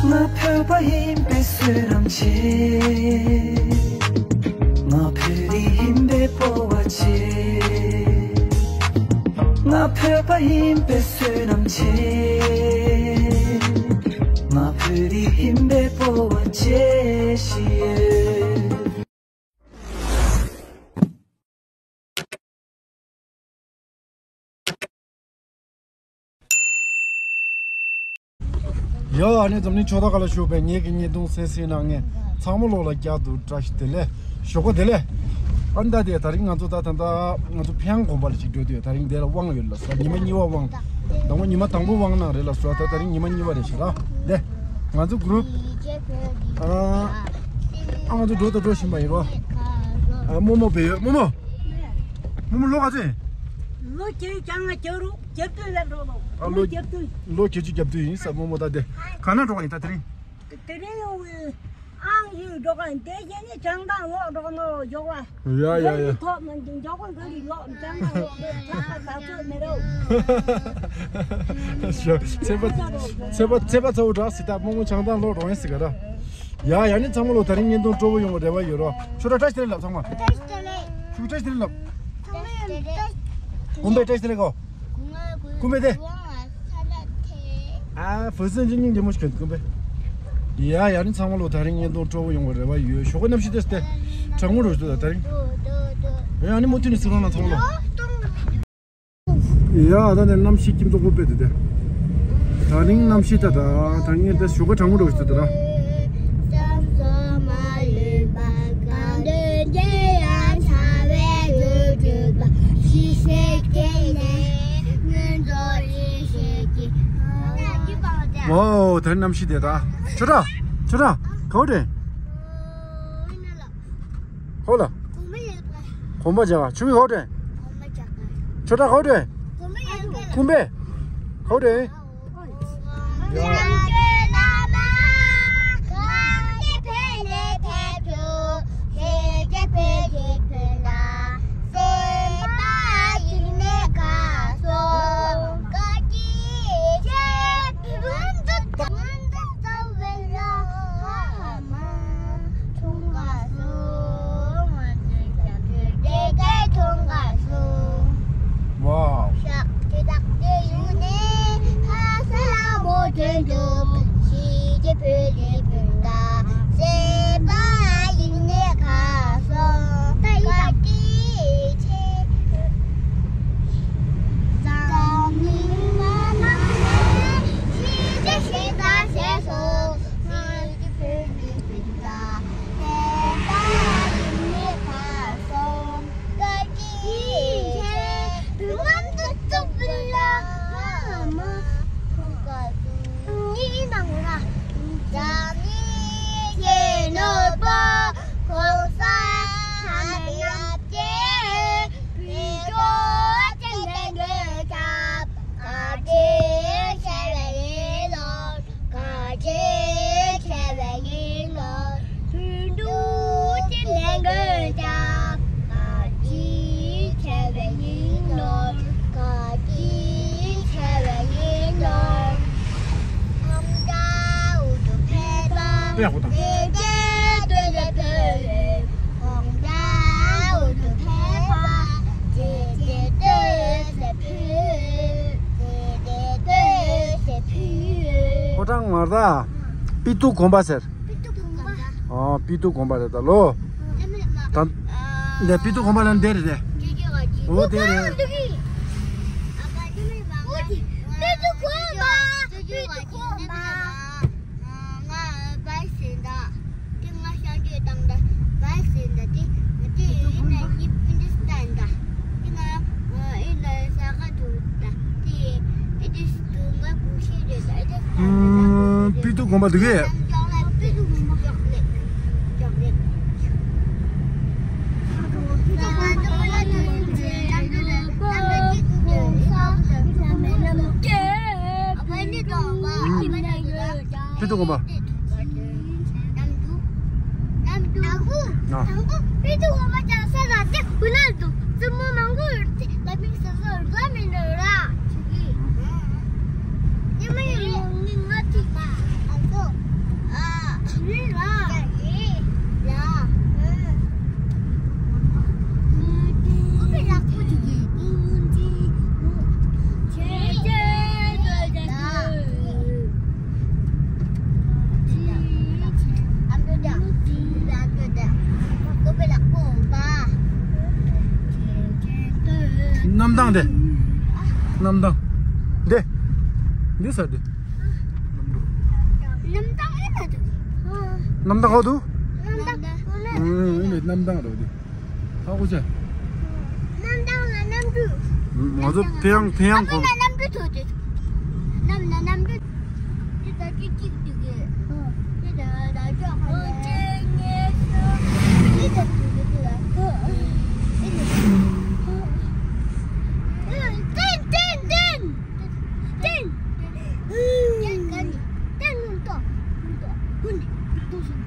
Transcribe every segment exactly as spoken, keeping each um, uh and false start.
ང་བོད་པ་ཡིན་པའི་བསོད་ནམས་ཆེ། ང་བོད་རིགས་ཡིན་པའི་སྤོབས་པ་ཆེ། ང་བོད་པ་ཡིན་པའི་བསོད་ནམས་ཆེ། ང་བོད་རིགས་ཡིན་པའི་སྤོབས་པ་ཆེ་ཞིག་ཡོད། ཡ། ཨ་ནི་འཛམ་གླིང་ཕྱོགས་མཐའ་ཁག་ལ་བཞུགས་པའི་ངེད་ཀྱི་བརྙན་ཐུང་གསན་གཟིགས་གནང་མཁན་ཚང་མ་ལོག་ལ་བསྐྱར་དུ་བཀྲ་ཤིས་བདེ་ལེགས། ཞོགས་པ་བདེ་ལེགས། ཨ་ནི་ད་དེ་ད་རིང་ང་ཚོ་ད་ད་ད་ང་ཚོ་ཕིང་དགོན་པ་ལ་ཅིག་འགྲོ་དུས་ད་རིང་དེ་ལ་དབང་ཡོད་ལ་ས། ཉི་མ་གཉིས་པ་དབང་། དང་པོ་ཉི་མ་དང་པོ་དབང་གནང་རེད་ལ་ས། ད་ད་རིང་ཉི་མ་གཉིས་པ་རེད་ཤག་ར། ལེ། ང་ཚོ་གུ་རུབ། ཨ། ཨ་ང་ཚོ་འགྲོ་དང་འགྲོ་བཞིན་པ་ཡིན་རོ། ཨ་རྨོ་མོ་བེ་ཡོད་རྨོ་མོ། རྨོ་མོ་ལོ་ག་ཚོད་ཡིན། ལོ་བརྒྱད་ཅུ་གྱ་ལྔ་གྱ་དྲུག་གྱ་བདུན་ལ་འགྲོ་ལོ། ཨ་ལོ་ལོ་གྱ་བདུན། ལོ་བརྒྱད་ཅུ་གྱ་བདུན་ཡིན་ས་རྨོ་མོ། ད་དེ་ག་ན་འགྲོ་ག་ཡིན་ད་དེ་རིང་། དེ་རིང་ཡོང་བའི་ཨང་ཡོད་འགྲོ་ག་ཡིན། དེ་བྱས་ནས་བྱང་ཐང་ལོག་འགྲོ་ནོ་འཇོག་བ། ཡ་ཡ་ཡ། ཐོག་མ་འདི་འཇོག་གོ་འགྲོ་རིགས་ལོག་བྱང་ཐང་ལོག་འགྲོ་ཐག་པ་ད་ཚོད་མེད་རོ། ཤ་ཚེ་པ་ཚེ་པ་ཚེ་པ་ཚ་བོ་འདྲ་སི་ད་རྨོ་མོ་བྱང་ཐང་ལོག་འགྲོ་ཡིན་སི་ག་ར། ཡ་ཡ་ནི་ཚང་མ་ལོ་ད་རིང་བརྙན་ཐུང་སྤྲོ་བོ་ཡོང་བ་རེ་བ་ཡོད་རོ། ཆོ་འདྲ་བཀྲ་ཤིས་བདེ་ལེགས་ལབ་ཚང་མ། བཀྲ་ཤིས་བདེ་ལེགས། ཆུ་བཀྲ་ཤིས་བདེ་ལེགས་ལབ། ཀུམ་པའི་བཀྲ་ཤིས་བདེ་ལེགས་གོ། ཀུམ་པའི་དེ། ཨ་ཕུ་སུན་ཅི་སྙིང་རྗེ་མོ་ཞིག་ཀུམ་པའི། ཡ་ཡ་ནི་ཚང་མ་ལོ་ད་རིང་བརྙན་ཐུང་སྤྲོ་བོ་ཡོང་བ་རེ་བ་ཡོད། ཞོགས་པ་གནམ་གཤིས་དེ་སྟེ། གྲང་མོ་རུ་ཞུ་ད་ད་རིང་། ཡ་ནི་མུ་མཐུད་ནས་སི་རོང་ན་ཚང་མ་ལོ། ཡ་ཨ་ད་ནས་གནམ་གཤིས་སྐྱིད་མདོག་པོ་དཔེ་དེ་དེ། ད་རིང་གནམ་གཤིས་ད་ད་ད་ངས་ད་ཞོགས་པ་གྲང་མོ་རུ་ཞུ་ད་ད་ར། ཨོ་ད་གནམ་གཤིས་དེ་ད། ཆོ་འདྲ། ཆོ་འདྲ། ག་བ་དྲན། ཧོ་ལ། གོམ་པ་བྱ་བ་ཆུ་བི་ཧོ་དྲན། ཆོ་འདྲ་ཧོ་དྲན། ཀུམ་པའི་ཧོ་དྲན། Wow. ཕོ་བྲང་ངར་ད། པི་ཏུ་དགོན་པ་ཟེར། ཨ་པི་ཏུ་དགོན་པ་རེད་ད་ལོ། ད་འདི་པི་ཏུ་དགོན་པ་ལ་འདི་རེད་དེ། འོ་དེ་རེད། ཨུམ། པི་ཏུ་དགོན་པ་འདུག་གས། པི་ཏུ་དགོན་པ། ཨ་ཧུ། ཨ། དང་པོ་པི་ཏུ་དགོན་པ་ཅག་ས་ལ་དེ་ཧུ་ན་འདུག་བཙུན་མོ་མང་པོ་ཡོད་དེ་ལ་མིང་ཟེར་ཟེར་ལ་མི་འདུག་ར། ཉི་མ་ཡིན་ནོ་ངི་ང་ཐིག་པ། ཨ་ཁུ། འདི། གནམ་ཐང་། འདི། འདི་ས་འདི། གནམ་ཐང་ཨེ་ན་འདུག་གནམ་ཐང་ཧོ་འདུག་གནམ་ཐང་ཨེ་ན། ཨུམ། ཨེ་ནི་གནམ་ཐང་རེད་འདི། ཧ་གོ་ཆ། གནམ་ཐང་ལ་གནམ་གྲུ། ང་ཚོ་ཕེ་ཡང་ཕེ་ཡང་གོ། གནམ་ལ་གནམ་གྲུ་ཐོག་དེ། གནམ་ལ་གནམ་གྲུ། དེ་ད་ཅི་གཅིག་འདུག་གི། དེ་ད་ད་ཅོག་ཧ་ལས། དེ་ད་འདུག་གི་དེ་ད། ཏན་ཏན་ཏན། ཏན། ཏན་ག་ནི། ཏན་ནུ་ཏོ། ནུ་ཏོ། ཧུ་ནི། ཏོ་སུ།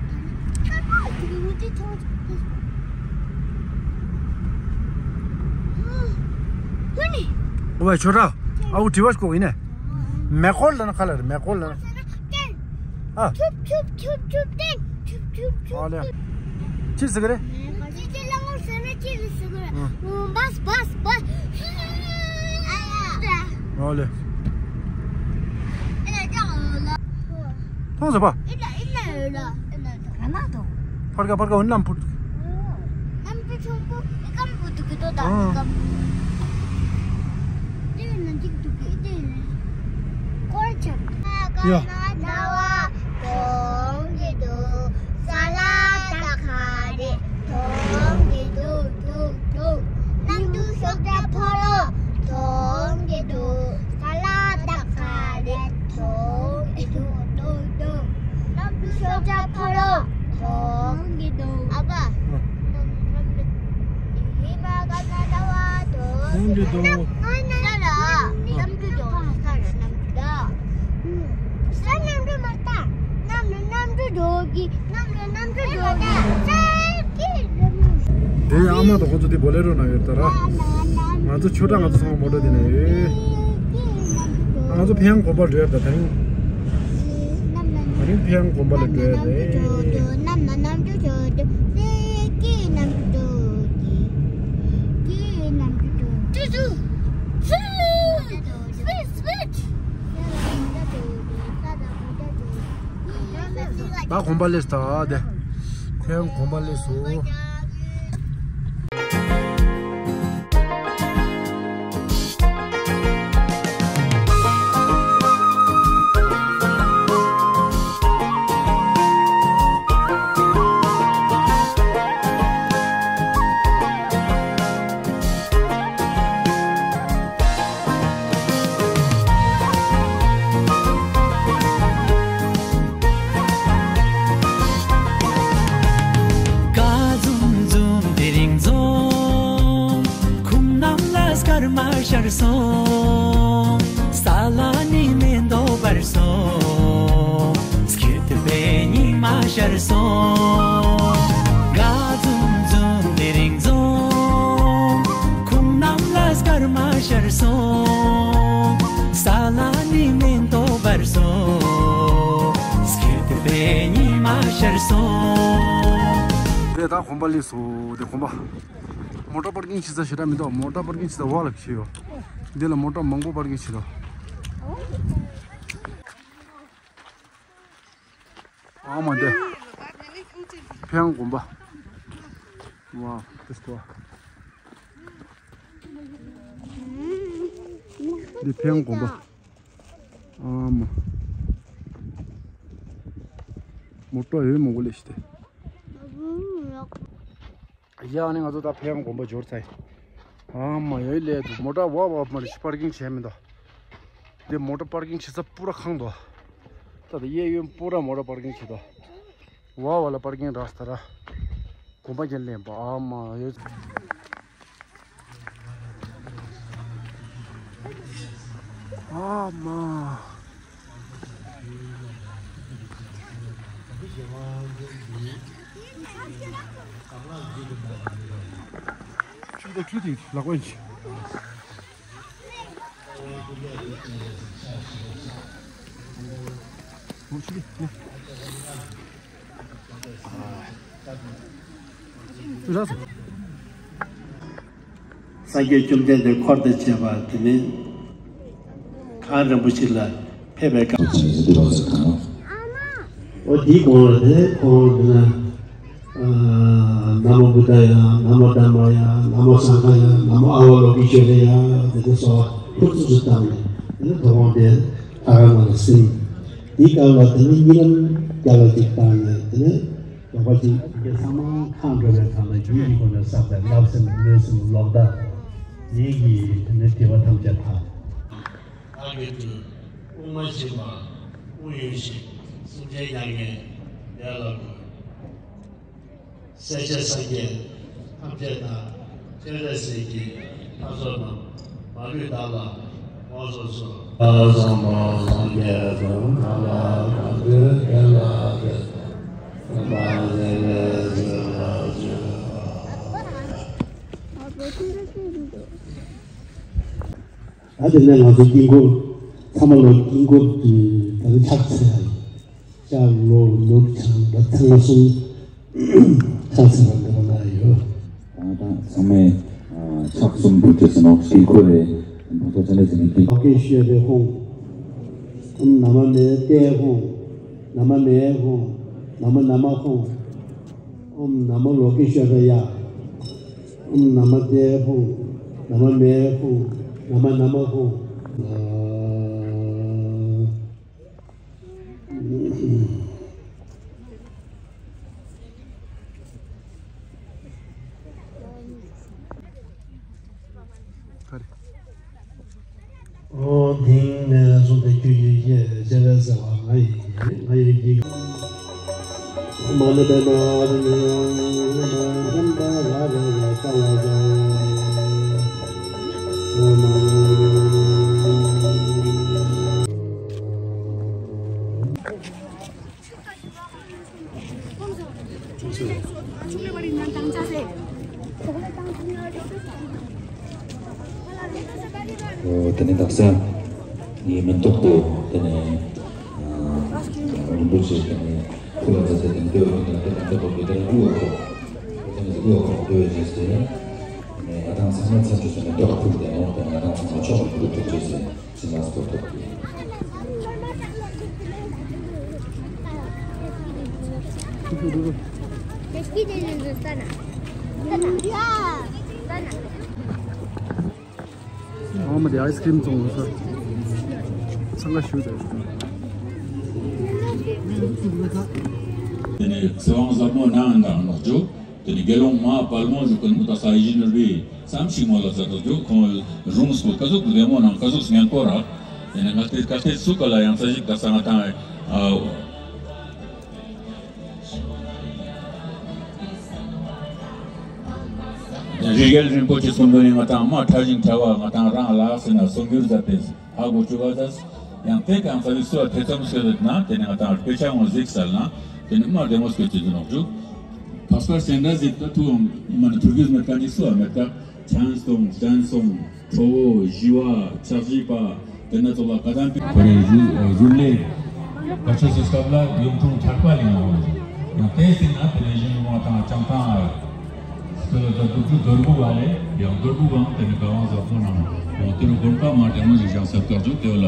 ཁ་པ་དེ་ནུ་ཏི་ཏོ། ཧུ་ནི། ཨོ་བའི་ཆོ་ར། ཨའུ་དྲི་བ་ཞིག་གོ་ཡིན་ནས། མེ་ཀོལ་ལ་ན་ཁ་ལ་རེ་མེ་ཀོལ་ལ་ན། ཨ། ཆུབ་ཆུབ་ཆུབ་ཆུབ་ཏེ། ཆུབ་ཆུབ་ཆུབ། ཨ་ལེ། ཅི་ཟེར་གི་རེད། ཅི་ཅི་ལ་ངོ་ཟེར་ན་ཅི་ཟེར་གི་རེད། ཨ། བས་བས་བས། ཨ་ལེ། མཐོང་ཟེར་པ། ཕར་ག་ཕར་ག་འོན་ལམ་ཕུར། གནམ་གྲུ་ཆེན་པོ་སྐམ་པོ་འདུག་གི་དོ་དང་སྐམ་པོ། དེ་ནི་འཇིག་འདུག་གི་དེ་ནི་སྐོར་ཆེན། ཡ། ཟླ་བ་མཐོང་གི་འདུག་ས་ལ་ད་ག་རེ་མཐོང་གི་འདུག་འདུག་འདུག་གནམ་གྲུ་ཤོག་དྲ་ཕོ་ལོ་མཐོང་གི་འདུག་ས་ལ་ད་ག་རེ་མཐོང་གི་འདུག་འདུག་འདུག་གནམ་གྲུ་ཤོག་དྲ་ཕོ་ལོ་མཐོང་གི་འདུག་ཨ་ཕ། ཧི་མ་ག་ན་ད་བ་དོ། ཁོང་གི་དོ། ས་ར་གནམ་གྲུ་དོ་ས་ར་གནམ་གྲུ་དོ། ས་གནམ་གྲུ་མ་ལྟ། གནམ་ལ་གནམ་གྲུ་དོ་གི་གནམ་ལ་གནམ་གྲུ་དོ་ད་ས་ཀི་གནམ་གྲུ། དེ་ཡང་ཨ་མ་དང་ཁོ་ཚོ་དེ་བོ་ལེ་རོ་ན་ཡོད་ད་ར། ང་ཚོ་ཆོས་གྲྭ་ང་ཚོ་ཚང་མ་མོ་ཊ་དེ་ན་ཡོད། ང་ཚོ་ཕེ་ཡང་དགོན་པ་འགྲོ་ཡ་ད་ད་རིང་། ད་རིང་ཕེ་ཡང་དགོན་པ་ལ་འགྲོ་ཡ་རེད། ད་དགོན་པ་སླེབས་ད་དེ། ཕེ་ཡང་དགོན་པ་སླེབས་སོ། ཀ་འཛུམ་འཛུམ་དེ་རིང་འཛོམས། ཁུངས་རྣམས་ལ་སྐར་མ་ཤར་སོང་། ས་ལ་ནི་མེ་ཏོག་འབར་སོང་། སྐྱིད་པའི་ཉི་མ་ཤར་སོང་། ཀ་འཛུམ་འཛུམ་དེ་རིང་འཛོམས། ཁུངས་རྣམས་ལ་སྐར་མ་ཤར་སོང་། ས་ལ་ནི་མེ་ཏོག་འབར་སོང་། སྐྱིད་པའི་ཉི་མ་ཤར་སོང་། དེ་ད་དགོན་པ་སླེབས་སོང་། དེ་དགོན་པ། མོ་ཊ་པར་ཀིང་བྱེད་ས་ཞེ་དྲག་མི་འདུག་མོ་ཊ་པར་ཀིང་བྱེད་ས་འོག་ལ་ཕྱེ་ཡོད། འདི་ལ་མོ་ཊ་མང་པོ་པར་ཀིང་བྱེད་དོ། ཨ་མ་འདི། ཕེ་ཡང་དགོན་པ། ཝའོ། དེ་སྟོ། འདི་ཕེ་ཡང་དགོན་པ། ཨ་མ། མོ་ཊ་ཡོད་མང་པོ་ལས་ཤི་སྟེ། ཡ་ནི་ང་ཚོ་ད་ཕེ་ཡང་དགོན་པ་འབྱོར་ཚར་ཡིན། ཨ་མ་ཡོད་ལས་འདུག་མོ་ཊ་བ་བ་མ་རེད་པར་ཀིང་བྱས་མི་འདུག་འདི་མོ་ཊ་པར་ཀིང་བྱེད་ས་པུ་ར་ཁང་འདུག་ད་ད་གཡས་གཡོན་པུ་ར་མོ་ཊ་པར་ཀིང་བྱེད་འདུག་བ་བ་ལ་པར་ཀིང་རག་ས་ད་ར། དགོན་པ་རྒྱན་ལེན་པ་ཨ་མ་ཡོད། ཨ་མ། ཆུ་དང་ཆུ་དེ་ལག་པ་ཡིན། སངས་རྒྱས་བཅོམ་ལྡན་འདས་འཁོར་དང་བཅས་པ་དེ་ནི་གངས་རིན་པོ་ཆེ་ལ་ཕེབས་པའི་སྐབས། འོ་དེའི་གོང་ལ་དེ་ཁོང་དེ་ན། ན་མོ་བུདྡྷ་ཡ། ན་མོ་དྷརྨ་ཡ། ན་མོ་སངྒྷ་ཡ། ན་མོ་ཨ་ཝ་ལོ་ཀི་ཤྭ་ར་ཡ། དེ་ཚོ་གསོལ་བ་ཕུར་ཚུགས་སུ་བཏབ་ནས་དེ་ནས་ཐུབ་དབང་དེ་ལྷ་ཁང་ནང་ལ་ཟིན། དེའི་སྐབས་ལ་དེ་ནས་གཉིད་ལམ་རྒྱབ་ལ་ཅིག་བཏང་ནས་དེ་ནས་དོགས་པ་ཅིག་དེ་ཚང་མ་ཁ་འགྲོ་བའི་སྒང་ལ་ཡིད་ཀྱི་སྒོ་ནས་བསགས་པའི་བསླབ་སེམས་གནོད་སེམས་ལོག་ལྟ་ཡིད་ཀྱི་དེ་ནས་དྲི་བ་ཐམས་ཅད་དག། བདག་གི་སྤྲུལ། དབུགས་མ་ཕྱིན་པ། དབུགས་ཡོད་བཞིན། སེམས་ཅན་མྱ་ངན་འདས་ལ་འགོད། སྲས་བཅས་སངས་རྒྱས་ཐམས་ཅད་དང་། སྤྱན་རས་གཟིགས་ཀྱི་ལྷ་ཚོགས་རྣམས། མ་ལུས་བདག་ལ་དབང་ཕྱུག་གསོལ། བསམ་པ་སངས་རྒྱས་དང་། ཐབས་ལ་མཁས་པའི་དེ་ལ་དེ། བསམ་པ་སེམས་ལས་བྱེད་ལ་བྱེད། ད་དེ་ནས་ང་ཚོ་དཀྱིལ་འཁོར་ཚང་མ་ལོ་དཀྱིལ་འཁོར་གྱི་ད་ལྟ་ཕྱག་འཚལ་ཡ་ཡིན། ཤར་ལྷོ་ནུབ་བྱང་ལ་ཚང་མ་གསུམ་ཕྱག་འཚལ་བ་འདོན་ན་ཡོད། ད་ད་ཚང་མས་ཕྱག་གསུམ་འབུལ་རྒྱུ་ཟེར་ནོ། དཀྱིལ་འཁོར་རེ་ཕུན་ཚོགས་ཚེ་ལེགས་ཟེར་ནི་དཀྱིལ། ལོ་ཀེ་ཤྭ་ར་ཧཱུྃ། ཨོཾ་ན་མ་མེ་ཏེ་ཧཱུྃ། ན་མ་མེ་ཧཱུྃ། ན་མ་ན་མ་ཧཱུྃ། ཨོཾ་ན་མ་ལོ་ཀེ་ཤྭ་ར་ཡ། ཨོཾ་ན་མ་ཏེ་ཧཱུྃ། ན་མ་མེ་ཧཱུྃ། ན་མ་ན་མ་ཧཱུྃ། ཨོ་དེང་ནས་བཟུང་སྟེ་ཁྱོད་ཀྱི་ཡེ་ཤེས་སྤྱན་རས་གཟིགས་ལ་ང་ཡི་ང་ཡི་ཡིད། མ་ཎི་པདྨ་རིམ་པ་རིམ་པ་ར་ར་ར་ས་ལ་ས། ཨོ་དེ་ནས་དག་ས་ངའི་མེ་ཏོག་པོ་དེ་ནས་རིན་པོ་ཆེ་དེ་ནས་ཁུ་ལ་ཛ་ཟེ་དེ་ནས་ལྟོས་དེ་ནས་དེ་ནས་མེ་ཏོག་པོ་དེ་ནས་དབུ་འོག་ཁོག་དེ་ནས་དབུ་འོག་ཁོག་ལྟོས་རྗེས་དེ་ནས་ང་དང་ཚང་མ་ཚ་དྲོད་ཟེར་ནས་ཏོག་ཕུག་དེ་ནས་དེ་ནས་ང་དང་ཚང་མ་ཕྱོགས་ལ་ཕུག་ཐུབ་རྗེས་དེ་ནས། ཨོ་མ་དེ་ཨའི་སི་ཀྲིམ་བཙོང་ས། འཚང་ཁ་ཤུ་དེ། དེ་ནས་ཚེ་དབང་ཟབ་མོ་ནང་དང་ནོག་ཅོ། དེ་ནས་དགེ་སློང་མ་དཔལ་མོ་ཞུ་ཀུན་མོ་ད་ས་ཡི་ཞིན་རི་བསམ་ཞིག་མོ་ལ་ས་དོ་ཇོ་ཁོང་རུང་སོ་ཀ་ཟུག་ལེ་མོ་ནང་ཀ་ཟུག་སྙན་ཀོ་ར། དེ་ནས་ང་ཏེ་ཀ་ཏེ་སུ་ཀ་ལ་ཡང་ས་ཞིག་ད་ས་ང་དང་ཨ། རི་རྒྱལ་རིན་པོ་ཆེ་གསུང་དོན་ནི་ང་དང་མ་ཕྲ་ཞིང་ཕྲ་བ་ང་དང་རང་ལ་ཟེར་ན་གསུང་རྒྱུར་མཛད་དེ་ཧ་གོ་བཅུག་པ་ཟ། ཡང་དེ་གང་ས་ཞིག་སུ་ཐེ་ཚོམ་སྐྱོ་ཡོད་ན་དེ་ནི་ང་དང་དཔེ་ཆ་ངོ་གཟིགས་ས་ན་དེ་ནི་མ་བདེ་མོ་སྐྱོ་ཅི་ཟེར་ནོག་ཅུ། ཕ་སྤར་སེང་འདྲ་ཟིག་ད་ཐུག་མ་ནི་ཐུར་གིས་མེད་ཀ་ནི་སུ་མེད་ཀ་ཆང་སོང་ཅན་སོང་། ཁྲོ་བོ་ཞི་བ་ཕྱག་བཞི་པ་དེ་ན་ཚོགས་ལ་བཀའ་དམ་པའི་ཁོ་རེ་ཟུར་ལས་བཀའ་ཆོས་སུ་སྐབས་ལ་ཡུམ་འཁྲུངས་ཐར་པ་ལེན་ཡོང་། ཡང་དེ་ཟིན་ན་དེ་ནས་གཞུང་ལུང་བ་དང་བྱང་ཐང་སྐོར་ལ་དུག་ཅུ་རྡོར་བུ་བ་ལས་ཡང་རྡོར་བུ་བའང་དེ་ནས་དགའ་དབང་ཟབ་མོ་ནང་དེ་རུ་དགོན་པ་མ་དྲན་མོ་ཞིག་བཞག་ས་བཀག་ཅུ་དེ་ལ་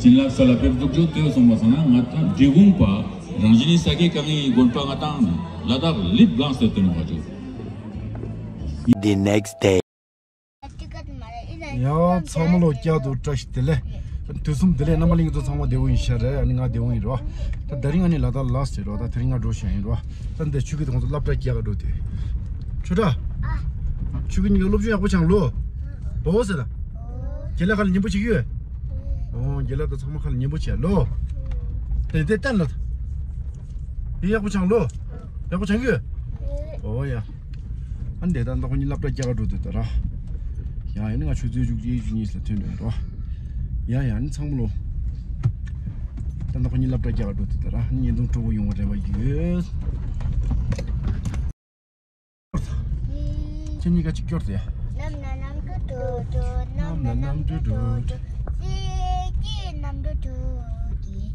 བྱིན་རླབས་ས་ལ་ཕེབས་དུག་ཅུ་དེ་སོང་བ་སང་ན་ང་དང་འབྲི་གུང་པ་རང་བཞིན་ས་དགེ་བཀའ་ངའི་དགོན་པ་ང་དང་ལ་དྭགས་ལིབ་གང་སྟེ་དེ་ནོ་བ་ཅུ། The next day. ཡང་ཚང་མ་ལོ་བསྐྱར་དུ་བཀྲ་ཤིས་བདེ་ལེགས། དུས་གསུམ་བདེ་ལེགས། རྣམ་པ་ལྷན་རྒྱས་ཚོ་ཚང་མ་བདེ་པོ་ཡིན་ཤག་རེད། ཨ་ནི་ང་བདེ་པོ་ཡིན་རོ། ད་དེ་རིང་ཨ་ནི་ལ་དྭགས་ལ་ཟེར་རོ། ད་དེ་རིང་ང་འགྲོ་བཞིན་ཡིན་རོ། ད་འདི་ཆུ་གི་དོང་དུ་སློབ་གྲྭ་རྒྱག་ག་འགྲོ་དེ། ཆུ་ཁྲ། ཆུ་གི་ཉི་ག་སློབ་སྦྱོང་ཡག་པོ་བྱང་ལོ། འོ་ཟེར་ད། རྒན་ལགས་ཁ་ལ་ཉན་པོ་བྱེད་ཀྱི་ཡོད། ཨོ་རྒན་ལགས་ད་ཚང་མ་ཁ་ལ་ཉན་པོ་བྱེད་ལོ། དེ་དེ་བསྟན་ལ། དེ་ཡག་པོ་བྱང་ལོ། ཡག་པོ་བྱང་གི་ཡོད། ཨོ་ཡ། ཨ་འདྲེ་ད་ད་ཁོ་གཉིས་སློབ་གྲྭ་རྒྱག་ག་འགྲོ་དུས་ད་ར། ཡང་ཡིན་ན་ང་ཆུ་ཚོད་བཅུ་གཅིག་བཅུ་གཉིས་ལ་ཐོན་འགྲོ་ཡིན་རོ། ཡ་ཡ་ནི་ཚང་མ་ལོ། ད་ད་ཁོ་གཉིས་སློབ་གྲྭ་རྒྱག་ག་འགྲོ་དུས་ད་ར་བརྙན་ཐུང་སྤྲོ་པོ་ཡོང་བ་རེ་བ་ཡོད། ཁྱེད་གཉིས་ཀ་གཅིག་སྐྱོར་ཟེར་ཡ། ནམ་ན་ནམ་དུ་དུ་དུ། ནམ་ན་ནམ་དུ་དུ་དུ། གཟི་བརྗིད་ནམ་དུ་དུ་གི།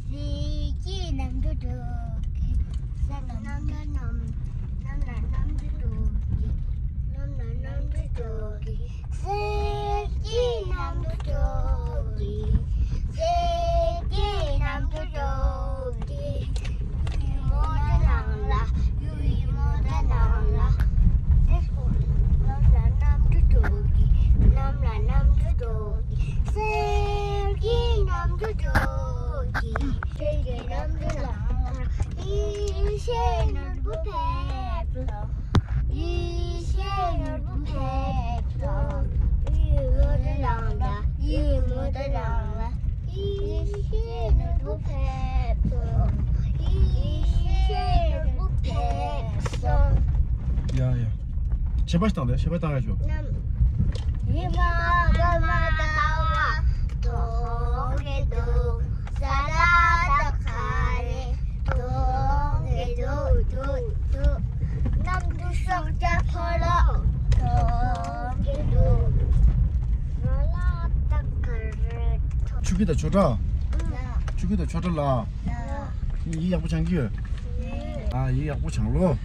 གཟི་བརྗིད་ནམ་དུ་དུ་གི། ས་ན་ནམ་ན་ནམ། ནམ་ན་ནམ་དུ་དུ་གི། ནམ་ན་ནམ་དུ་དུ་གི། གཟི་བརྗིད་ནམ་དུ་དུ་གི། གཟི་བརྗིད་ནམ་དུ་དུ་གི། གཡུ་ཡི་མོ་ཊ་ནང་ལ། གཡུ་ཡི་མོ་ཊ་ནང་ལ། ཞེ་པོ་བཏང་དེ། ཞེ་པོ་བཏང་ཡ་ཞོ། ནམ། ཉི་མ་འོད་མ་དང་བ། གྲོང་གི་འདུག་ས་ལ་ད་ག་རེ། གྲོང་གི་འདུག་འདུག་འདུག་གནམ་གྲུ་སྲོག་ཆགས་འཁོར་ལོ། གྲོང་གི་འདུག་ས་ལ་ད་ག་རེ། ཆུ་ཁྱི་དང་ཆོ་འདྲ། ཡ། ཆུ་ཁྱི་དང་ཆོ་འདྲ་ལ། ཡ། ཡིན་ཡག་པོ་སྦྱང་གི་ཡོད། ཡིན། ཨ། ཡིན་ཡག་པོ་སྦྱང་ལོ།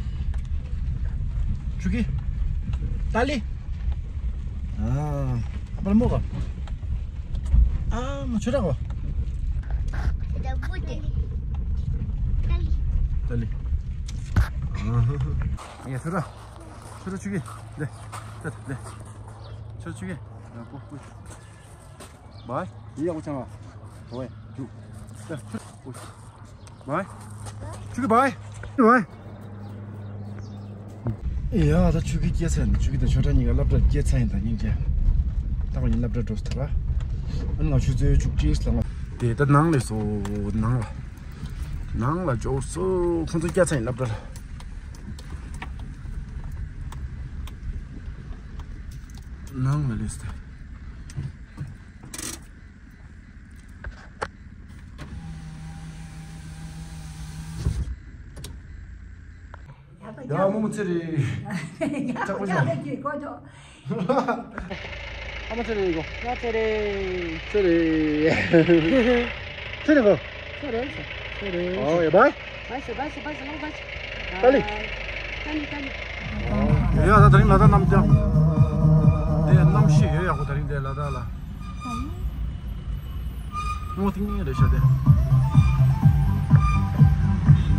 ཆུ་ཁྱི། ཏཱ་ལི། ཨ། པར་མོ་ག་ཨ་མ་ཆོ་འདྲ་གོ་ད་བུ་དེ། ཏཱ་ལི། ཏཱ་ལི། ཨ། ཡ་ཆོ་འདྲ། ཆོ་འདྲ་ཆུ་ཁྱི། ལེ། ལེ། ལེ། ཆོ་འདྲ་ཆུ་ཁྱི། ཡ་ཀོ་ཀོ། བའི། ཡི་ཡག་པོ་ཆང་ལ། བའི། ཇུ། ད། བའི། ཆུ་གི་བའི། བའི། ཡ་ད་ཆུ་གི་སྐྱེས་ཚར་ཡིན། ཆུ་གི་དང་ཆོ་འདྲ་གཉིས་ཀ་སློབ་གྲྭར་སྐྱེས་ཚར་ཡིན། ད་སྙིང་རྗེ། ད་ཁོ་གཉིས་སློབ་གྲྭར་འགྲོ་ཚར་ར། ཨ་ནི་ང་ཆུ་ཚོད་བཅུ་གཅིག་ལ་ང་། དེ་ད་ནང་ལ་སོ། ནང་ལ། ནང་ལ་འབྱོར་སོ། ཁོང་ཚོ་སྐྱེས་ཚར་ཡིན་སློབ་གྲྭར། ནང་ལ་སླེབས་ཏེ། ཡ་མོ་མོ་ཚེ་རིང་། ཡག་པོ་ཆགས། ཨ་མ་ཚེ་རིང་གོ། ཡ་ཚེ་རིང་། ཚེ་རིང་། ཚེ་རིང་གོ། ཚེ་རིང་། ཚེ་རིང་ཨོ་ཡ་བའི། བའི་ཤོ་བའི་ཤོ་བའི་ཤོ་ལོང་བའི་ཤོ། ཏཱ་ལི། ཏཱ་ལི་ཏཱ་ལི། ཡོད་ཡ། ད་དེ་རིང་ལ་དྭགས་གནམ་ལྕགས། དེ་གནམ་གཤིས་ཡོད་ཡག་པོ་དེ་རིང་དེ་ལ་དྭགས་ལ། སྔོ་ཐིང་ངེ་རེད་ཤག་དེ།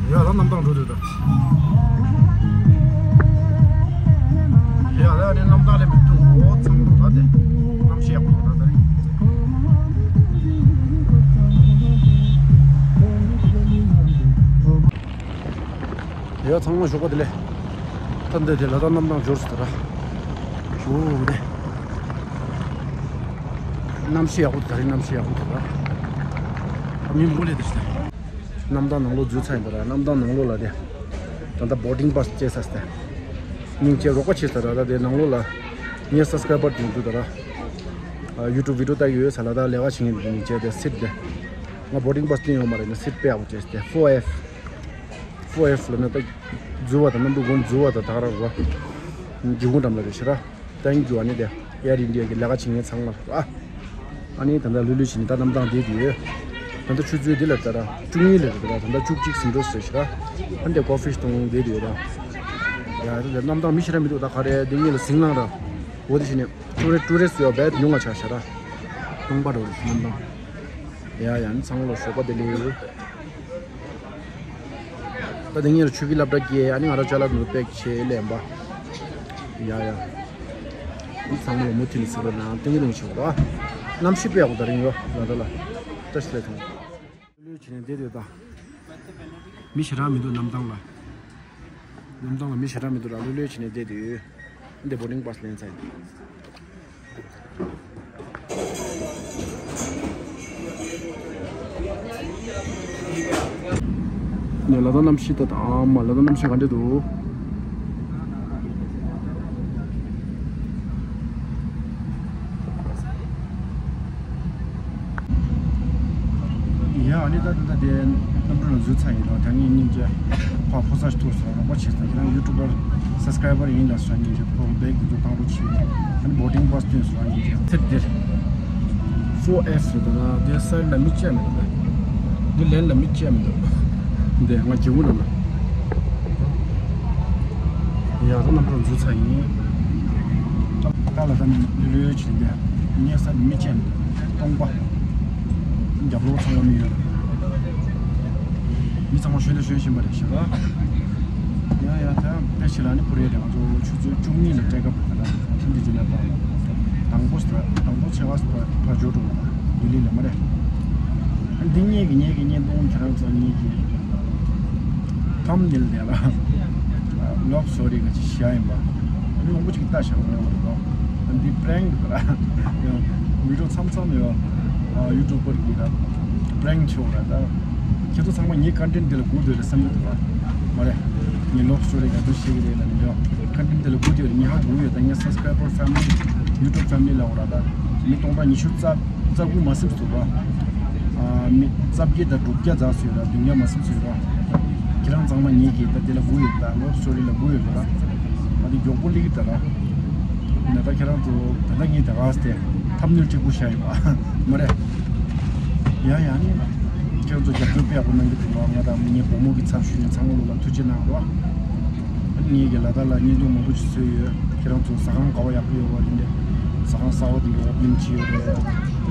ཡ་ད་གནམ་ཐང་འགྲོ་དུས་ད། ཡ་ད་ནི་གནམ་ཐང་ལས་མི་ཐུང་འོ་ཚང་འགྲོ་ད་དེ། གནམ་གཤིས་ཡག་པོ་འདུག་ད་དེ་རིང་། ཡ་ཚང་མ་ཞོགས་པ་བདེ་ལེགས། ད་འདི་དེ་ལ་དྭགས་གནམ་ཐང་འབྱོར་སོང་ད་ར། ཞོགས་པ་བདེ། གནམ་གཤིས་ཡག་པོ་འདུག་ད་རིང་གནམ་གཤིས་ཡག་པོ་འདུག་ད་ར། མི་མང་པོ་སླེབས་ད་ཤི་ད། གནམ་ཐང་ནང་ལོགས་འཛུལ་ཚར་ཡིན་ད་ར། གནམ་ཐང་ནང་ལོགས་ལ་དེ། ད་ལྟ་བོར་ཌིང་པཱ་སི་བཅད་ཚར་སོང་ད། སྙིང་རྗེ་རོགས་པ་བྱས་ད་ར། ད་དེ་ནང་ལོགས་ལ་ངའི་སབ་སི་ཀ་རའི་བར་དེ་འདུག་ད་ར། ཡུ་ཊུབ་བི་ཌི་ཡོ་ལྟ་གི་ཡོད་ས་ལ་ད་ལས་ཀ་བྱེད་མཁན་དེ་སྙིང་རྗེ་དེ་སིཊ་དེ། ང་བོར་ཌིང་པཱ་སི་བསྟན་ཡོད་མ་རེད། ནི་སིཊ་དཔེ་ཡག་པོ་བྱས་ཏེ་ཕོར་ཨེཕ། ཕོར་ཨེཕ་ལ་ནི་ད་འཛུལ་བ་དང་གནམ་གྲུ་སྒོ་འཛུལ་བ་དང་ད་ག་རང་རོ། སྒེའུ་ཁུང་འགྲམ་ལ་རེད་ཤི་ར། ཐེང་ཀྱུ། ཨ་ནི་དེ་ཨེར་ཨིན་ཌི་ཡ་གི་ལས་ཀ་བྱེད་མཁན་ཚང་མ་ལ་ར། ཨ་ནི་ད་ལྟ་ལྷོད་ལྷོད་བྱས་ནས་ད་གནམ་ཐང་བསྡད་དེ་ཡོད། ད་ལྟ་ཆུ་ཚོད་འདི་ལ་ད་ར་བཅུ་གཉིས་ལ་རེད་ད་ར། ད་ལྟ་བཅུ་གཅིག་ཟིན་འགྲོ་ཟེར་ཤི་ར། ཨ་ནི་དེ་ཀོ་ཕི་འཐུང་བསྡད་དེ་ཡོད་ར། ཡ་ད་གནམ་ཐང་མི་ཞེ་དྲག་མི་འདུག་ད་ག་རེ་འདི་གཉིས་ལ་ཟིང་ལངས་ར། འོ་དེ་བྱས་ནས་ཊུ་རི་ཊུ་རི་སི་ཡོད་བས་ཉུང་བ་ཆགས་ཤག་ར། སྟོང་པ་འགྲོ་རེད་གནམ་ཐང་། ཡ་ཡ་ནི་ཚང་མ་ལ་ཞོགས་པ་བདེ་ལེགས། ད་དེ་ངེད་ལ་ཆུ་གི་སློབ་གྲྭ་སྐྱེལ། ཨ་ནི་ང་རང་ཅ་ལག་ནོར་པེག་བྱེད་ལེན་པ། ཡ་ཡ། ཚང་མ་ལ་མུ་མཐུད་ནས་གཟིགས་རོགས་གནང་། ཏིང་ཏིང་བྱེད་རོགས། གནམ་གཤིས་དཔེ་ཡག་པོ་ད་རིང་ཡོད་ལ་ད་ལ། བཀྲ་ཤིས་བདེ་ལེགས། ལྷོད་ལྷོད་བྱས་ནས་བསྡད་དུས་ད། མི་ཞེ་དྲག་མི་འདུག་གནམ་ཐང་ལ། གནམ་ཐང་ལ་མི་ཞེ་དྲག་མི་འདུག་ར། ལྷོད་ལྷོད་བྱས་ནས་བསྡད་དུས། འདི་བོར་ཌིང་པཱ་སི་ལེན་ཚར་ཡིན། ནས་ལ་དྭགས་གནམ་གཤིས་ད་དང་མ་ལ་དྭགས་གནམ་གཤིས་ག་འདྲ་འདུག་ཡ་ཨ་ནི་ད་ད་ད་དེ་གནམ་གྲུ་ལ་འཛུལ་ཚར་ཡིན་ནོ། ད་ངས་སྙིང་རྗེ་ཕ་ཕོ་ས་ཞིག་ཐུག་སོང་། རོགས་པ་བྱེད་སོང་། ཁྱེད་རང་ཡུ་ཊུབ་པར་སབ་སི་ཀ་རའི་བར་ཡིན་ལ་སོང་། སྙིང་རྗེ་ཕོ་བེག་དེ་ཚོ་བཏང་རོགས་བྱེད། ཨ་ནི་བོར་ཌིང་པཱ་སི་སྟོན་སོང་། སྙིང་རྗེ་ཚེ་འདིར་ཕོར་ཨེཕ་རེད་ད་ན་དེ་སའིཌ་ལ་མི་གཅིག་མི་འདུག་འདི་ལན་ལ་མི་གཅིག་མི་འདུག་འདི་ང་སྒེའུ་ཁུང་ནང་ལ། ཡ་ད་གནམ་གྲུ་འཛུལ་ཚར་ཡིན། ད་ལ་ད་ནི་ལོས་ལོས་བྱེད་འདི་ངས་ས་མི་ཅན་སྟོང་པ། རྒྱབ་ལོགས་ཚང་མ་མི་ཡོད། མི་ཚང་མ་ཞོན་དུ་ཞོན་བཞིན་པ་རེད་ཤག་ཡ་ཡ་ད་དཔེ་ཞིག་ལ་ནི་པུ་རེ་རེད། ང་ཚོ་ཆུ་ཚོད་བཅུ་གཉིས་ལ་སྤྲད་སྐབས་རེད་ད། ཁྱིམ་དུ་འཛིན་ན་ད་དང་པོ་ས་དང་པོ་ཆེ་བ་ས་ཕ་ཇོ་འགྲོ་བ་ལྡི་ལི་ལ་མ་རེད། འདི་ངེད་ཀྱི་ངེད་ཀྱི་ངེད་གཏོང་ཁྱེད་རང་ཚོ་ངེད་ཀྱི། ཐམ་ནེལ་དེ་ལ་ལོབ་སོ་རི་ག་ཅི་བཤད་ཡིན་པ། མི་མང་པོ་ཅིག་ལྟ་བཞག་ཡོད་རེད་དོ། འདི་པྲེང་རེད་པ། ཡང་བི་ཌིའོ་མཚམས་མཚམས་ཡོད། ཡུ་ཊུབ་པར་གྱི་ར་པྲེང་ཆོག་ར་ད། ཁྱེད་ཚོ་ཚང་མ་ངའི་ཀོན་ཊེན་ཊི་འདི་ལ་སྒུག་སྡོད་རེད་བསམ་གྱི་འདུག་པ། མ་རེད། ངའི་ལོབ་སོ་རི་ག་ཅི་བཤད་ཀྱི་རེད་ལ་ནི་ཡོད། ཁ་འགྲིམ་དེ་ལ་སྒུག་དེ་ཉི་ཧ་གོ་ཡོད། ད་ངའི་སབ་སི་ཀ་རའི་བར་ཕེ་མི་ལི་ཡུ་ཊུབ་ཕེ་མི་ལི་ལ་འོ་ར། ད་མི་སྟོང་ཕྲག་ཉི་ཤུ་རྩ་རྩ་དགུ་མ་ཟིན་ཟུར་ར། མི་རྩ་བརྒྱད་དང་དྲུག་བརྒྱ་རྩ་ཟུར་ར། བདུན་བརྒྱ་མ་ཟིན་ཟུར་ར། ཁྱེད་རང་ཚང་མ་ཉིད་ཀྱིས་ད་དེ་ལ་སྒུག་ཡོད། ད་ལོབ་སི་ཊོ་རི་ལ་སྒུག་ཡོད་ར། ད་དེ་མགྱོགས་པོ་སླེབས་ཀྱི་ད་ར། ད་ལྟ་ཁྱེད་རང་ཚོ་ད་ལྟ་ངས་ད་ག་སྟེ་ཐབ་ནུས་གཅིག་པུ་བཞག་ཡོད་པ་མ་རེད། ཡང་ཡང་ནི་ཁྱེད་རང་ཚོ་རྒྱབ་སྐྱོར་དཔེ་ཡག་པོ་གནང་གི་འདུག་ར། ང་དང་ངའི་བུ་མོ་གི་ཚབ་ཞུས་ནས་ཚང་མ་ལོ་ལ་ཐུགས་རྗེ་གནང་ར། ངེད་ཀྱི་ལ་དྭགས་ལ་བརྙན་ཐུང་མང་པོ་ཞིག་བཟོས་ཡོད། ཁྱེད་རང་ཚོ་ཟ་ཁང་ག་བ་ཡག་པོ་ཡོད་པ་རེད་འདྲ། ཟ་ཁང་གསར་པ་དེ་ཡོད་པ་བདེ་མོ་ཅིག་ཡོད་རེད། དེ་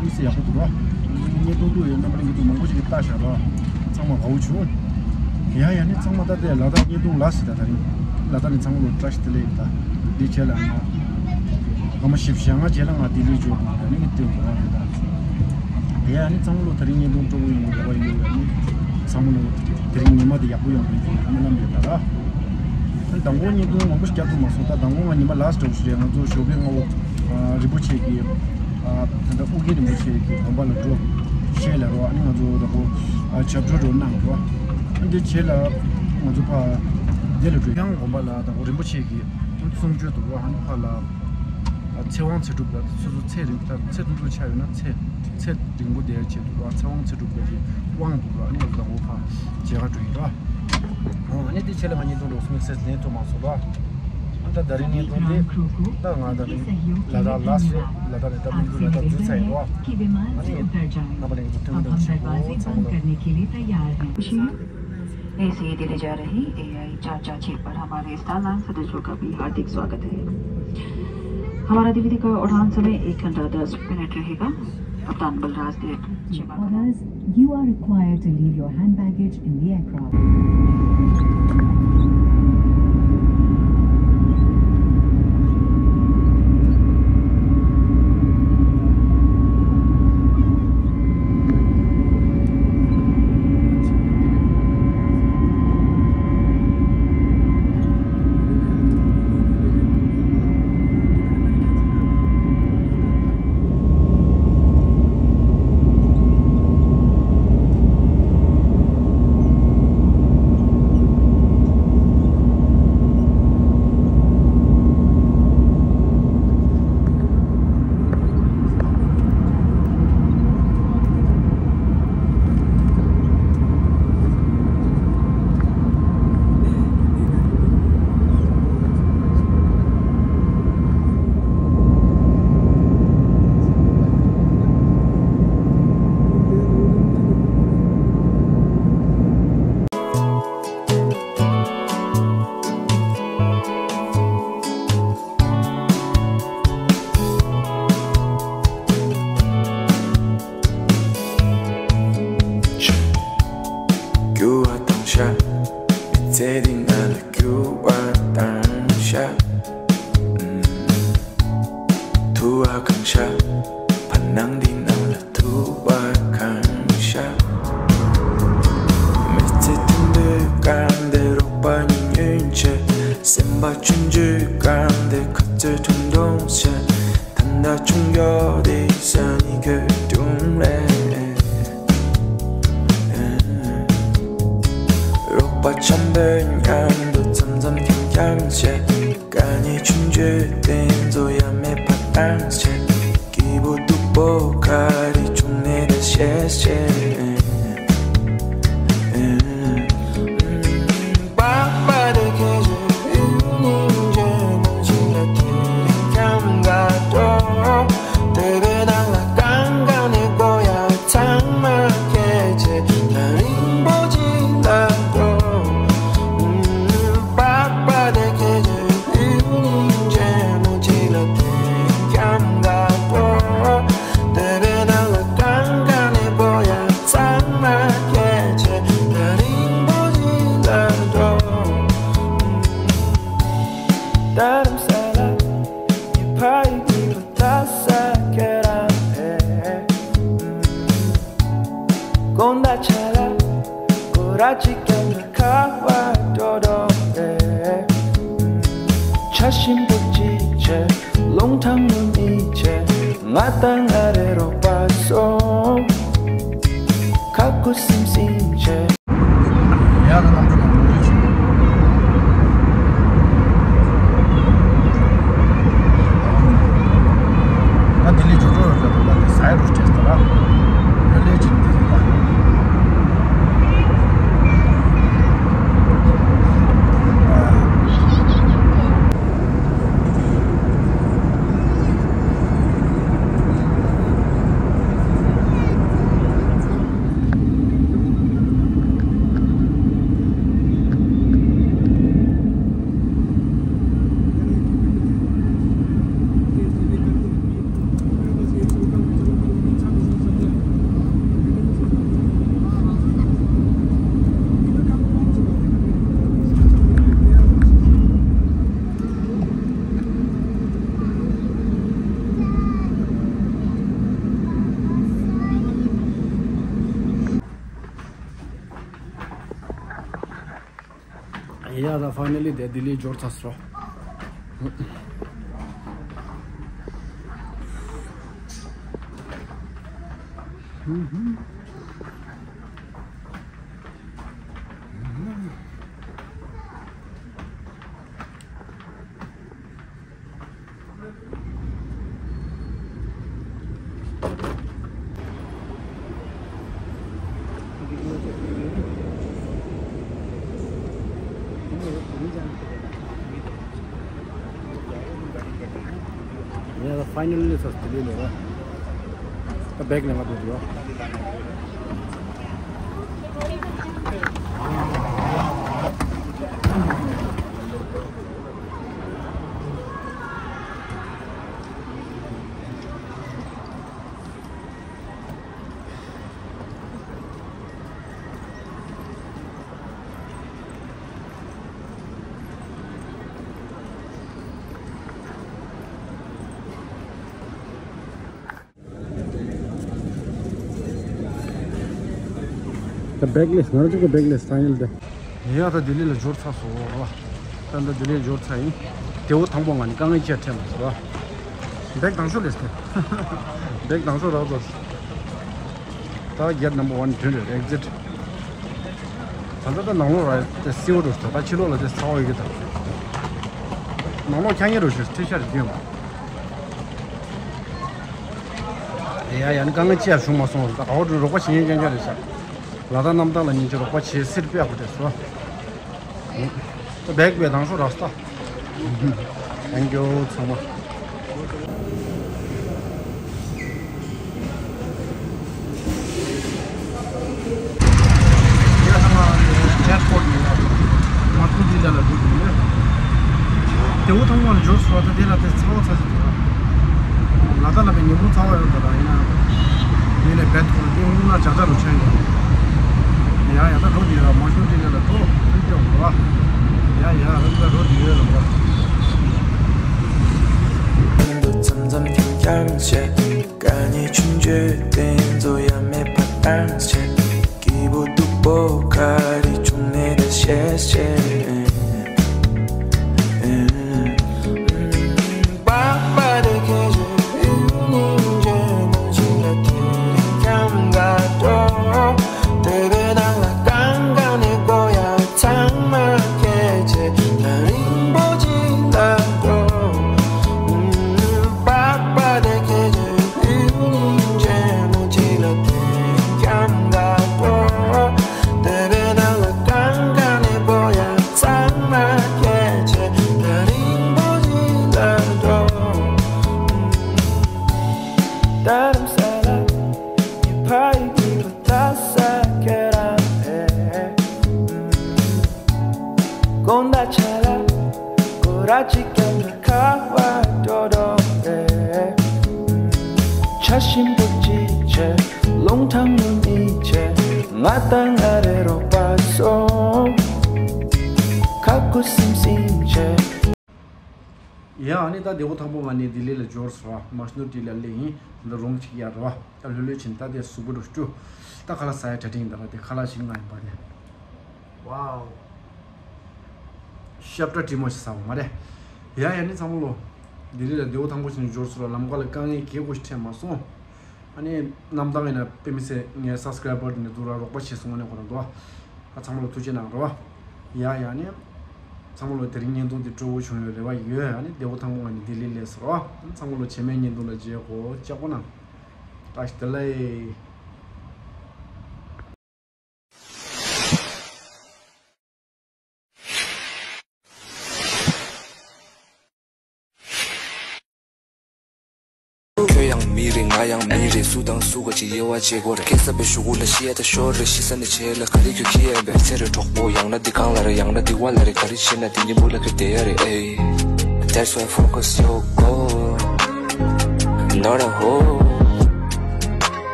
མི་ཚེ་ཡག་པོ་འདུག་ར། བརྙན་ཐུང་ཐུག་ཡོད། རྣམ་པ་ལྷན་རྒྱས་ཚོ་མང་པོ་ཞིག་གིས་ལྟ་བཞག་ར། ཚང་མ་དགའ་བོ་བྱུང་། ཡང་ཡང་ནི་ཚང་མ་ད་ལྟའི་ལ་དྭགས་བརྙན་ཐུང་ལ་སི་ད་ད་རིང་ལ་དྭགས་ནས་ཚང་མ་ལོ་བཀྲ་ཤིས་བདེ་ལེགས་ཡོད། ད་འདི་བྱས་ལ་ང་སྐར་མ་བཞི་བཅུ་ཞེ་ལྔ་རྗེས་ལ་ང་ལྡི་ལི་འབྱོར་འདུག་ད་ནི་ངས་བལྟས་འདུག་ར། ད་དེ་ཡང་ནི་ཚང་མ་ལོ་ད་རིང་བརྙན་ཐུང་སྤྲོ་པོ་ཡོང་བའི་རེ་བ་ཡོད། ཡང་ནི་ཚང་མ་ལོ་དེ་རིང་ཉི་མ་དེ་ཡག་པོ་ཡོང་བའི་སྨོན་ལམ་ཡོད་ད་ར། ཨ་ནི་མདང་དགོང་བརྙན་ཐུང་མང་པོ་ཞིག་བརྒྱབ་ཐུབ་མ་སོང་། ད་མདང་དགོང་ང་ཉི་མ་ལ་སི་ཊི་འདྲ་བོ་ཞིག་རེད། ང་ཚོ་ཞོགས་ཀའི་སྔ་པོ་ཨ་རིན་པོ་ཆེ་གི་ཨ་ད་ལྟ་ཨོ་རྒྱན་རིན་པོ་ཆེ་གི་དགོན་པ་ལ་འགྲོ་ཞེས་ལབ་རོགས། ཨ་ནི་ང་ཚོ་ད་ལྟ་ཨ་ཞབས་བྲོ་འགྲོ་གནང་རོགས། ཨ་ནི་དེ་རྗེས་ལ་ང་ཚོ་ཕར་དེ་ལ་འགྲོ། ཡང་དགོན་པ་ལ་ད་ལྟ་རིན་པོ་ཆེ་གི་གསུང་ཆོས་འདུག་རོགས། ཨ་ནི་ཕར་ལ་ཨ་ཚེ་དབང་ཚེ་སྒྲུབ་ལ་སོ་སོ་ཚེ་རིང་ད་ཚེ་དུང་ཕྱུར་ཆགས་ཡོད་ན་ཚེ་ཚེ་རིང་པོ་བསྡད་ཆེད་འདུག་རོགས། ཚེ་དབང་ཚེ་སྒྲུབ་ལ་གི་དབང་འདུག་རོགས། ཨ་ནི་ང་ཚོ་ད་ལྟ་ཕར་མཇལ་ཁ་འགྲོ་ཡིན་རོགས། ཨོ། ཨ་ནི་དེ་ཆེད་ལ་ང་བརྙན་ཐུང་འདྲ་བོ་སུ་མིག་སེར་ལེན་ཐུབ་མ་སོང་ར། ཨ་ད་ད་རིང་བརྙན་ཐུང་དེ་ད་ང་ད་རིང་ལ་དྭགས་ལ་སི་ལ་དྭགས་ནས་ད་མི་འདུག་ལ་དྭགས་འཛུལ་ཚར་ཡིན་རོགས། ཨ་ནི་རྣམ་པ་ལྷན་རྒྱས་ཚོ་ཐུགས་རྗེ་ཆེ་ཚང་མ་ལ། एसी दिल्ली जा रही एआई चार चार छह पर हमारे स्टार लाइन सदस्यों का भी हार्दिक स्वागत है। हमारा दिल्ली का उड़ान समय एक घंटा दस मिनट रहेगा। कप्तान बलराज देव, जय माता दी। Orders, you are required to leave your hand baggage in the aircraft. རྒྱུ་བ་དང་ཤ། མི་ཚེ་འདི་ང་ལ་རྒྱུ་བ་དང་ཤ། ཐུ་བ་གང་ཤ། བར་སྣང་འདི་ནང་ལ་ཐུ་བ་གང་ཤ། མི་ཚེ་དུམ་བུའི་སྒང་དེ་རོགས་པ་གཉིས་ཉུང་ཆེ། སེམས་པ་ཆུང་ཆུང་སྒང་དེ་ཁ་རྩོད་ཐུང་ཐུང་བྱེད། ད་ལྟ་ཆུང་ཡོད་དེ་ས་ནི་གོ་ཐུང་རེད། རོགས་པ་འཆམ་པོའི་མཉམ་དུ་འཆམ་འཆམ་འཆམ་འཆམ་བྱེད། དཀའ་ངལ་ཆུང་ཆུང་དེ་ཚོ་ཡ་མེད་པ་བཏང་བྱེད། སྐྱིད་པོ་སྡུག་པོ་ག་རེ་བྱུང་ནས་ད་བཤད་བཤད། ཡ་ད་ཕའི་ནལ་ལི་དེ་ལྡི་ལི་འབྱོར་ཚར་སོང་། ཡ་ད་ཕའི་ནལ་ལི་ཚར་སོང་། ལྡི་ལི་ལ་ར། ད་བེག་ལེན་ག་འགྲོ་རེད་ཡ། ད་བེག་ལེན་ང་རང་ཚོ་གི་བེག་ལེན་ཕའི་ནལ་ལི་དེ། ཡ་ད་ལྡི་ལི་ལ་འབྱོར་ཚར་སོང་ར། ད་ད་ལྡི་ལི་ལ་འབྱོར་ཚར་ཡིན། དེ་བོ་དང་པོ་ང་ནི་དཀའ་ངལ་ཅིག་འཕྲད་མ་སོང་ར། བེག་དང་ཤོས་ལེན་ཏེ། བེག་དང་ཤོས་རག་ཚར། ད་gate number one བདུན་རེད། exit། ད་ལྟ་ད་ནང་ལོགས་ར་དེ་བསིལ་པོ་འགྲོ་སོང་། ད་ཕྱི་ལོགས་ལ་དེ་ཚ་བ་ཡོད་ཀྱི་ད། ནང་ལོགས་འཁྱག་ཉེ་རུ་ཞིག་འཕྲད་ཤར་རྒྱུན་མ། ཡ་ཡ་ནི་དཀའ་ངལ་ཅི་ཡང་བྱུང་མ་སོང་། ད་ཨའོ་ཏི་རོགས་པ་བྱེད་མཁན་རྐྱང་རྐྱང་རེད་ཤག་ལ་དྭགས་གནམ་ཐང་ལ་ཉིན་གཅིག་རོགས་པ་བྱེད་སྲིད་པའི་ཨ་ཁུ་དེ་སོ། བེག་བེག་དང་ཤོས་རག་སོང་། Thank you ཚང་མ། ཡ་ཚང་མ་ཨེར་པོར་ནས་མ་སུ་ཌི་ལ་ལ་འགྲོ་གི་ཡོད། དེ་བོ་ཐང་མ་ལ་འབྱོར་སོང་། ད་དེ་ལ་དེ་ཚ་བ་ཚ་ཞིག་འདུག་ལ་དྭགས་ལ་བས་ཉིན་གུང་ཚ་བ་ཡོད་པ་ད་ཡིན་ན། དེ་ལས་བེད་ཐོར་དེ་སྔོན་ལ་ཇ་ཇ་རུ་ཆགས་ཡོད། ཡ་ཡ་ད་འགྲོ་དེ་ཡོད་མ་སུ་ཌི་ལ་ལ་འགྲོ་ཐུག་ཀྱོག་འགྲོ་བ། ཡ་ཡ་ད་འགྲོ་དེ་ཡོད་ལ་འགྲོ། མཚམས་མཚམས་ཀྱང་ཀྱང་བྱེད། དཀའ་ངལ་ཆུང་ཆུང་དེ་ཚོ་ཡང་མེད་པ་བཏང་ཆེད། སྐྱིད་པོ་སྡུག་པོ་ག་རེ་བྱུང་ནས་ད་ཤེས་ཆེད། དགོང་དག་ཆ་ལ་སྐོར་ར་གཅིག་ཀྱང་འགྲོ་ཁ་བ་འགྲོ་འགྲོ་རེད། ཆ་ཞིམ་པོ་གཅིག་བྱས། རླུང་ཐང་ཉུང་ཉིད་བྱས། ང་དང་ང་རེ་རོགས་པ་སོང་། ཁ་ཁུ་སིམ་སིམ་བྱས། ཡ་ཨ་ནི་ད་དེ་བོ་ཐང་པོ་ང་ནི་ལྡི་ལི་ལ་འབྱོར་སོང་ར། མ་སུ་ཌི་ལ་སླེབས་ཡིན། འདི་རུམ་གཅིག་ཡར་ར་བ། ད་ལྷོད་ལྷོད་ཕྱིན། ད་དེ་གཟུགས་པོ་འགྲོ་སྐྱོ། ད་ཁ་ལག་ཟ་ཡ་གྲ་སྒྲིག་ཡིན། ད་ར་དེ་ཁ་ལག་ཞིག་ང་ཡིན་པ་དེ། ཝའོ། ཤབ་ཏྲ་དྲི་མོ་ཞིག་ཟ་བ་མ་རེད། ཡ་ཡ་ནི་ཚང་མ་ལོ། ལྡི་ལི་ལ་དེ་བོ་ཐང་པོ་ཕྱིན་འབྱོར་སོང་ར། ལམ་ཁ་ལ་དཀའ་ངལ་གེ་གོ་ཞིག་འཕྲད་མ་སོང་། ཨ་ནི་གནམ་ཐང་ཡིན་ན་དཔེ་མི་སྲིད་ངའི་སབ་སི་ཀ་རའི་བར་ནས་འདུག་ར་རོགས་པ་བྱས་སོང་ནས་ཁོ་རང་འདུག་ཨ། ཚང་མ་ལ་ཐུགས་རྗེ་གནང་རོགས། ཡ་ཡ་ནི། ཚང་མ་ལ་དེ་རིང་བརྙན་ཐུང་འདི་སྤྲོ་བོ་བྱུང་ཡོད་རེ་བ་ཡོད། ཨ་ནི་དེ་བོ་ཐང་པོ་ང་ནི་ལྡི་ལི་སླེབས་སོང་ར། ཚང་མ་ལ་རྗེས་མའི་བརྙན་ཐུང་ལ་མཇལ་གོ་ལྕགས་པོ་གནང་། བཀྲ་ཤིས་བདེ་ལེགས། ཁྱོད་ཡང་མི་རེད། ང་ཡང་མི་རེད། སུ་དང་སུ་ག་ཅིག་དབྱེ་བ་འབྱེད་དགོས་རེད། སྐྱེ་ས་པའི་གཞུག་གུ་ལ་ཤི་ཡ་ད་ཤོར་རེད། ཤི་ས་ནས་བྱེད་ལ་ག་རེ་ཁྱོད་ཁྱི་ཡན་པས་ཚེ་རེ་གྲོགས་པོ། ཡང་ན་འདི་གང་ལ་རེད། ཡང་ན་འདི་བ་ལ་རེད། ག་རེ་བྱེད་ན་འདི་ཉིན་མོ་ལ་ག་བསྡད་ཡ་རེད། ཨེ། That's why focus your goal, not a hole.